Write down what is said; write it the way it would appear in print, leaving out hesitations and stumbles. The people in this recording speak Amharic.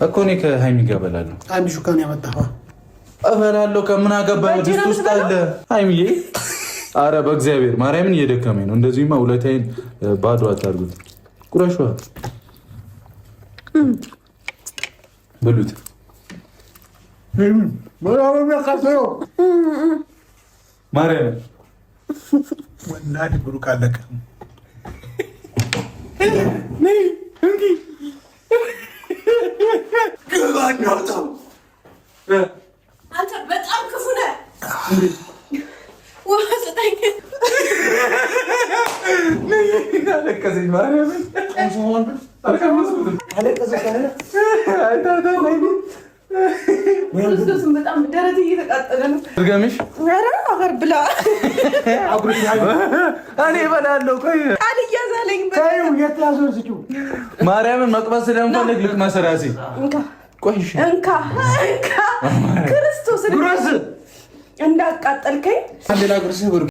እኮ እኔ ከሀይሚ ጋር እበላለሁ። አንድ ሹካ ነው ያመጣኸው። እበላለሁ። ከምን አገባህ? ድስት ውስጥ አለ ሀይሚዬ። አረ በእግዚአብሔር ማርያምን እየደከመኝ ነው። እንደዚህማ ሁለታይን ባዶ አታርጉት። ቁረሿ ብሉት። ማርያምን ወላሂ ብሩክ አለቀ። አንተ በጣም ክፉ ነህ። ውሃ ስጠኝ። አለቀሰኝ ማርያምን ክርስቶስን በጣም ደረት እየተቃጠለ ነው። ድገምሽ። ኧረ አፈር ብላ። እኔ እበላለሁ። ቆይ አልያዝ አለኝ። ማርያምን መቅበስ ስለምፈልግ ልቅመስ እራሴ። እንካ። ቆይ እሺ። እንካ እንካ፣ ክርስቶስን እንዳቃጠልከኝ። ሌላ ጉርስህ።